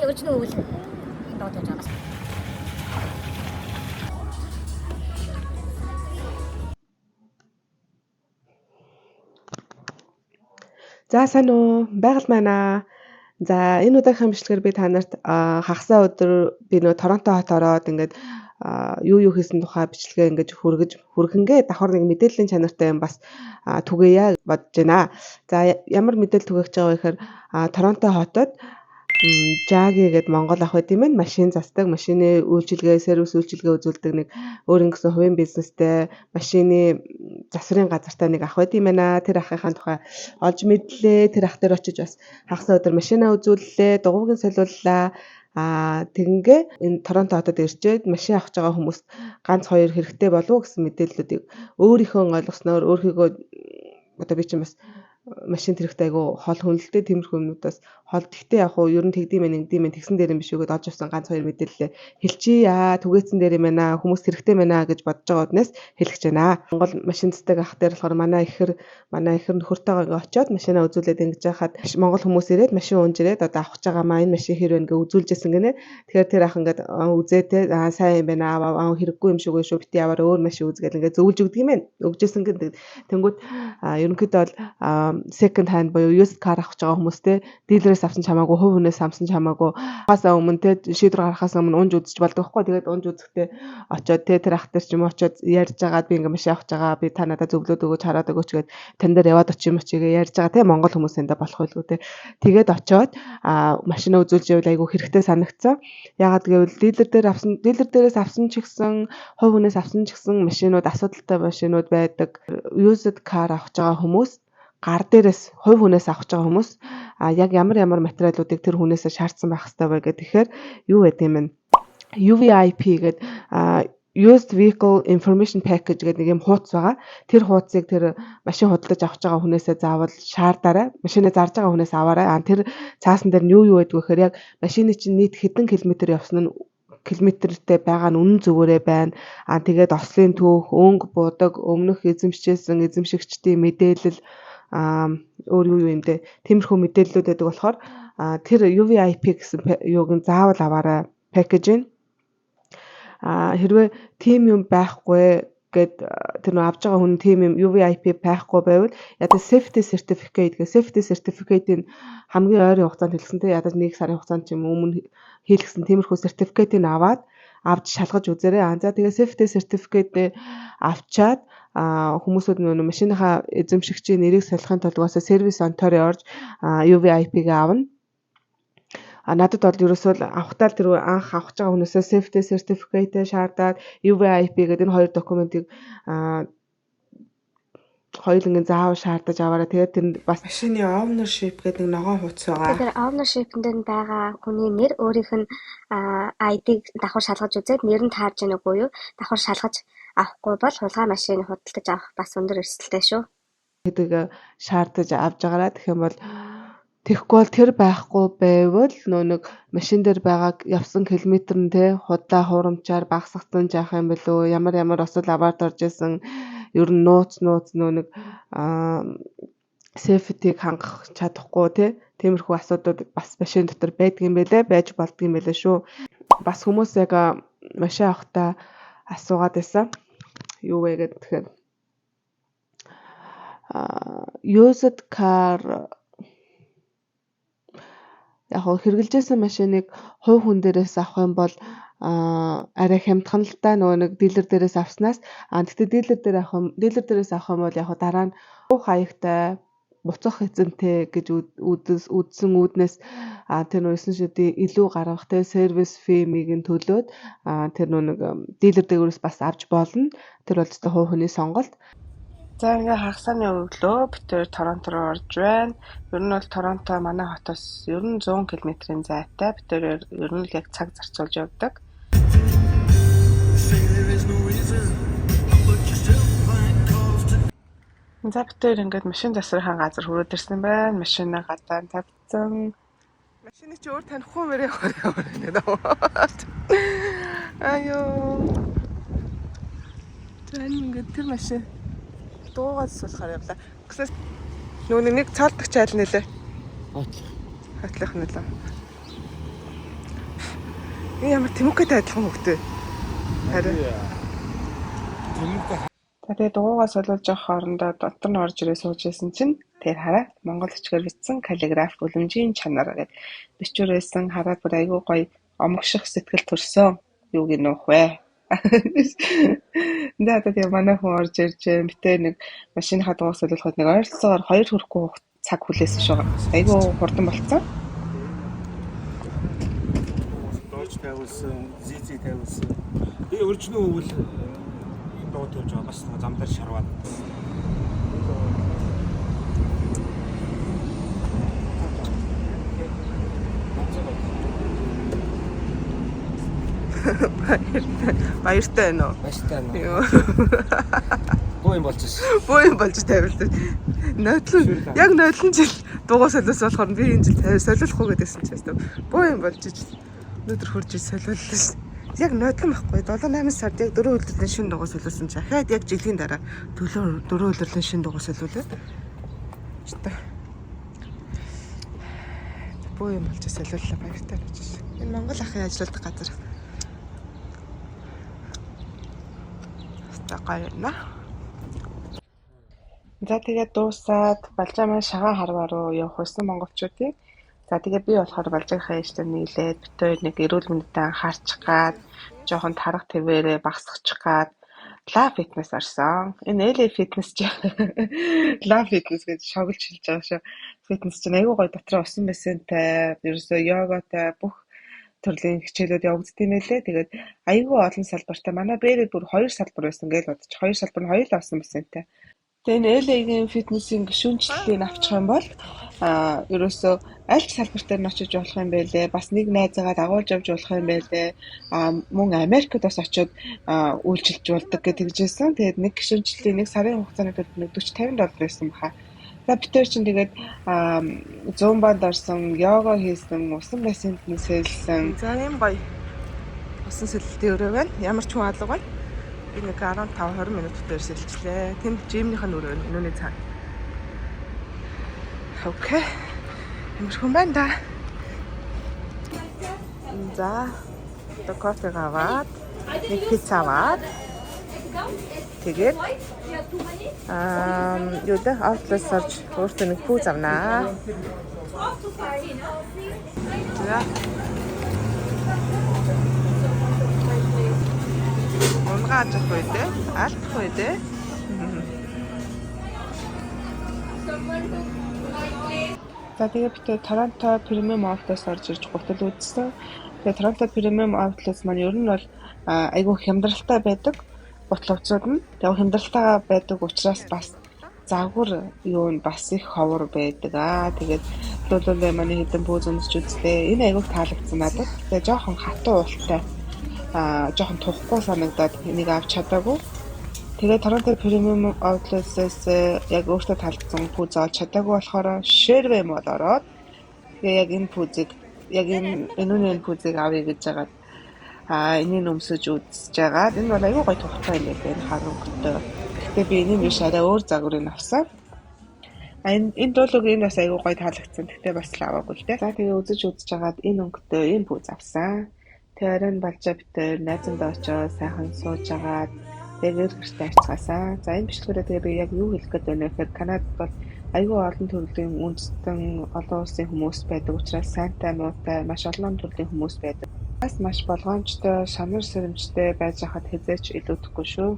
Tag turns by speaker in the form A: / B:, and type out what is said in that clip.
A: Original үйл энэ доод явж байгаа.
B: За, сайн уу? Байгаль маань аа. За, энэ удаагийн бичлэгээр би та нарт хагасаа өдөр би нөө Торонто хот ороод ингээд юу юу хийсэн тухай бичлэгээ ингэж хүргэж хүргэнгээ давхар нэг мэдээллийн чанартай юм бас түгээе бодож байна. За, ямар мэдээлэл түгээх гэж байгаа вэ гэхээр Торонто хотод Жаги гээд Монгол ах байт юм байна. Машин засдаг, машины үйлчилгээ, сервис үйлчилгээ үзүүлдэг нэг өөр ингэсэн хувийн бизнестэй машины засварын газартай нэг ах байт юм байна. Тэр ахынхаа тухай олж мэдлээ. Тэр ах дээр очиж бас хагас өдөр машинаа үзүүллээ, дугуйг нь солиуллаа. Тэгингээ энэ Торонто хотод ирчээд машин авах байгаа хүмүүст ганц хоёр хэрэгтэй болов уу гэсэн мэдээллүүдийг өөрийнхөө ойлгосноор, өөрийнхөө одоо би чинь бас машин тэрэгтэй айгүй хол хүнэлттэй, тиймэрхүү юмнуудаас хол, тэгтээ яг уу ер нь тэгдэм байх, ингэдэм байх, тэгсэн дээр юм биш үү гэдээ олж авсан ганц хоёр мэдээлэлээ хэлчихье аа, түгээсэн дээр юм байна, хүмүүс хэрэгтэй байна гэж бодож байгаа үднээс хэлэх гэж байна. Монгол машин засдаг ах дээр болохоор манай ихэр нөхөртөөгөө ингээ очиод машинаа үзүүлээд ингэж яхад монгол хүмүүс ирээд машин унж ирээд одоо авах гэж байгаа маа, энэ машин хэр вэ гэ үзүүлжсэн гинэ. Тэгэхээр тэр ах ингээд үзээ те, аа, сайн юм байна, аа, хэрэггүй юм шиг үү шүү, бити яваар өөр машин үзгээл ингээ зөвлөж өгдөг юм байна. Өгжсэн гин. Тэнгүүд ерөнхийдөө бол second hand буюу used car авах гэж байгаа хүмүүстэй дилерээс авсан ч хамаагүй, хувь хүнээс авсан ч хамаагүй, хасаа өмнө те, шийдвэр гаргахаас өмнө унж үзэж болдог байхгүй. Тэгээд унж үзэхдээ очиод те, тэр ах дээр ч юм уу очиод ярьж байгаа, би ингээ машин авах гэж байгаа, би та надад зөвлөөд өгөөч, хараад өгөөч гэд, тань дээр яваад очих юм очигээ ярьж байгаа те, монгол хүмүүс эндээ болох байлгүй те. Тэгээд очиод машинаа үзүүлж ивэл айгүй хэрэгтэй санагдсан. Яагаад гэвэл дилер дээр авсан, дилер дээрээс авсан ч гэсэн, хувь хүнээс авсан ч гэсэн машинууд асуудалтай машинууд байдаг. Used car авах гэж байгаа хүмүүс, гар дээрээс хувь хүнээс авах гэж байгаа хүмүүс яг ямар ямар материалуудыг тэр хүнээсээ шаардсан байх хэрэгтэй вэ гэх тэгэхээр юу гэдэг юм бэ? UVIP гэдэг, Used Vehicle Information Package гэдэг нэг юм хуудас байгаа. Тэр хуудсыг тэр машин худалдаж авах байгаа хүнээсээ заавал шаардаарай. Машинаа зарж байгаа хүнээс аваарай. Тэр цаасан дээр нь юу юу байдг вэ гэхээр яг машины чинь нийт хэдэн километр явсан нь, километртэй байгаа нь үнэн зүгээрээ байна. Тэгээд ослын түүх, өнгө, будаг, өмнөх эзэмшижсэн эзэмшигчдийн мэдээлэл, өөр юу юу юм бэ? Тиймэрхүү мэдээллүүд байдаг болохоор тэр UVIP гэсэн юуг нь заавал аваарай, package ийг. Хэрвээ тийм юм байхгүй гэд тэр нөө авж байгаа хүн тийм юм UVIP байхгүй байвал ядаж safety certificate гэх safety certificate-ийг хамгийн ойрын хугацаанд хэлсэн те, ядаж 1 сарын хугацаанд ч юм өмнө хийлгсэн тиймэрхүү сертификатыг аваад авч шалгаж үзээрэй. За, тэгээ safety certificate авчаад хүмүүсүүд нөө машиныхаа эзэмшигчийн нэрийг солихын тулд угаасаа Service Ontario орж UVIP-г авна. Надад бол ерөөсөө л авахтаа л тэр анх авах гэж байгаа хүнээсээ safety certificate шаардаад UVIP гэдэг энэ хоёр документыг хоёулангийн заавал шаардаж аваарай. Тэгээд тэр бас
C: машины ownership гэдэг нэг ногоон хуудас байгаа.
D: Тэгэхээр ownership-нд нь байгаа хүний нэр, өөрийнх нь ID-г давхар шалгаж үзээд нэр нь таарж байна үгүй юу? Давхар шалгаж авахгүй бол хулгай машин худалдаж авах бас өндөр эрсдэлтэй шүү.
B: Гэдэг шаардаж авч байгаарай. Тэгэх юм бол, тэгэхгүй бол, тэр байхгүй байвал нөө нэг машин дээр байгаа явсан километр нь те, худлаа хуурамчаар багасгацсан жаах юм бэлүү, ямар ямар осол аваард орж исэн, ер нь нууц нууц нөө нэг safety-г хангах чадахгүй те, тиймэрхүү асуудлууд бас машин дотор байдаг юм байлээ, байж болдго юм байлээ шүү. Бас хүмүүс яг машин авахдаа асуугаад байсан. Юу вэ гэдэг, тэгэхээр used car, яг хөө хэрэглэжсэн машиныг хувь хүн дээрээс авах юм бол арай хямдхан л та нөгөө нэг дилер дээрээс авснаас. Гэхдээ дилер дээр авах юм, дилер дээрээс авах юм бол яг дараа нь хаягтай буцах эзэнтэй гэж үзсэн үүднээс тэр нөө 9 шидийн илүү гаргах те, service fee-ийг нь төлөөд тэр нөө нэг дилер дээрээс бас авч болно. Тэр бол зөвхөн хувь хүний сонголт.
C: За, ингээ хагасааны өглөө бид хоёр Торонто руу орж байна. Ер нь бол Торонто манай хотоос ер нь 100 км-ийн зайтай. Бид хоёр ер нь л яг цаг зарцуулж явдаг.
E: Say there is no reason, but you still find cause to
C: За, бид хоёр ингээд машин засвархаа газар хүрээд ирсэн байна. Машинаа гадаа тавьсан. Машины чи өөр танихгүй мөрөө яваар байна. Аюу. За, энэ ингээд тэр машин дуугаа засуулахаар явлаа. Гэсээс нөгөө нэг цаалдаг чайл нэлээ.
F: Хотлох.
C: Хотлох нэлээ.
B: Энэ ямар Тэмүкэтэй адилхан хөвгтэй. Харин
F: Тэмүкэ
C: За тэгээ дугуйгаа солиулж явах хоорондоо дотор нь орж ирээ сууж исэн чинь тэр хараа монгол бичгээр бичсэн каллиграф үлэмжийн чанар гэд бичвэр байсан, хараад бүр айгүй гоё омогших сэтгэл төрсөн. Юуг нь нуух вэ? За одоо тэгээ манай хүн орж ирж байна. Бид тэр нэг машиныхаа дугуйг солиулахад нэг ойролцоогоор 2 хүрэхгүй цаг хүлээсэн шүү. Айгүй хурдан болцсон.
F: Дооч тавиулсан, зизи тавиулсан. Би өржнөө өвөл энэ дуу тавьж байгаа бас зам дээр шарваад.
B: Баяртай байна уу?
F: Баяртай байна.
B: Йоо.
F: Буу юм болж шээ.
B: Буу юм болж тавилсан. Нодлон яг нодлон жил дугуй солиулсан болохоор би энэ жил солиулахгүй гэдээсэн чинь өстө. Буу юм болж иж өнөөдөр хурж иж солиуллаа шин. Яг нодлон байхгүй 7 8 сард яг дөрөв улирлын шин дугуй солиулсан чинь ахаад яг жилийн дараа дөрөв улирлын шин дугуй солиулаад. Өстө. Буу юм болж солиуллаа, баяртай байж шин. Энэ Монгол ахын ажилладаг газар. Өстө гоё юм аа.
C: За тэгээд дуусаад Балжаа маань Шагаан харваа руу явах байсан монголчуудын. За тэгээд би болохоор Балжаагийнхаа ээжтэй нийлээд бид хоёр нэг эрүүл мэндэд анхаарчих гад жоохон тарах твээрээ багасгачих гад La Fitness орсон. Энэ LA Fitness чи La Fitness гэж шоглож хэлж байгаа шүү. Fitness чинь айгүй гоё, дотроо усан бассейнтай, ерөөсөө йогатай бүх төрлийн хичээлүүд явагддаг юм байлээ. Тэгээд айгүй олон салбартай. Манай бэрээ бүр хоёр салбар байсан гэж бодож, хоёр салбар нь хоёулаа усан бассейнтай. Тэгээ энэ LA-гийн фитнесийн гишүүнчлэлийг авчих юм бол ерөөсөө аль ч салбар дээр нь очиж болох юм байлээ. Бас нэг найзаагаа дагуулж явж болох юм байлээ. Мөн Америкт бас очиод үйлчилж болдог гэж тэгжсэн. Тэгээд нэг гишүүнчлэлийн нэг сарын хугацааны төлбөр нэг 40 50 доллар байсан баха. За бид хоёр чинь тэгээд зумбанд орсон, йога хийсэн, усан бассейнд нь сэлсэн.
B: За ийм гоё усан сэлэлтийн өрөө байна. Ямар ч хүн алга байна. Би нэг 15 20 минут дээр сэлчлээ. Тэнд gym нийх нь өрөө байна. Энүүний цаана. Okay. Ямар хүн байна да. За одоо кофе аваад, нэг пицца аваад тэгээд юу да outlet орж өөртөө нэг пүүз авнаа. За. Унгааж авах үү дээ? Алдах үү дээ?
C: За тэгээ бид тэр Торонто Premium Outlets орж ирж гутал үзсэн. Тэгээ Торонто Premium Outlets маань ер нь бол айгүй хямдралтай байдаг гутлавчууд нь. Тэгээ хямдралтай байдаг учраас бас загвар юу нь бас их ховор байдаг аа. Тэгээд Lululemon хэдэн пүүз өмсч үзлээ. Энэ айгүй таалагдсан надад. Тэгээ жоохон хатуу уултай жоохон тухгүй санагдаад энийг авч чадаагүй. Тэгээ Торонто Premium Outlets-ээс яг өөртөө таалагдсан пүүз олж чадаагүй болохоор Sherway Mall ороод тэгээ яг энэ пүүзийг яг энэ энүүний энэ пүүзийг авъя гэж жагаад энийг өмсөж үзэж жагаад энэ бол айгүй гоё тухтай юм байна, энэ хар өнгөтэй. Гэхдээ би энийг биш, арай өөр загварыг авсан. Энэ дуулуугийн энэ бас айгүй гоё таалагдсан. Гэхдээ бас л аваагүй л дээ. За тэгээ үзэж үзэж жагаад энэ өнгөтэй энэ пүүз авсан. Тэгээ оройн Балжаа бид хоёр найзандаа очоод сайхан сууж агаад тэгээ гэртээ харьцгаасан. За энэ бичлэгээрээ тэгээ би яг юу хэлэх гээд байна вэ гэхээр Канадад бол айгүй олон төрлийн үндэстэн, олон улсын хүмүүс байдаг учраас сайнтай муутай маш олон төрлийн хүмүүс байдаг. Бас маш болгоомжтой, шанар сэрэмжтэй байж байхад хэзээ ч илүүдэхгүй шүү.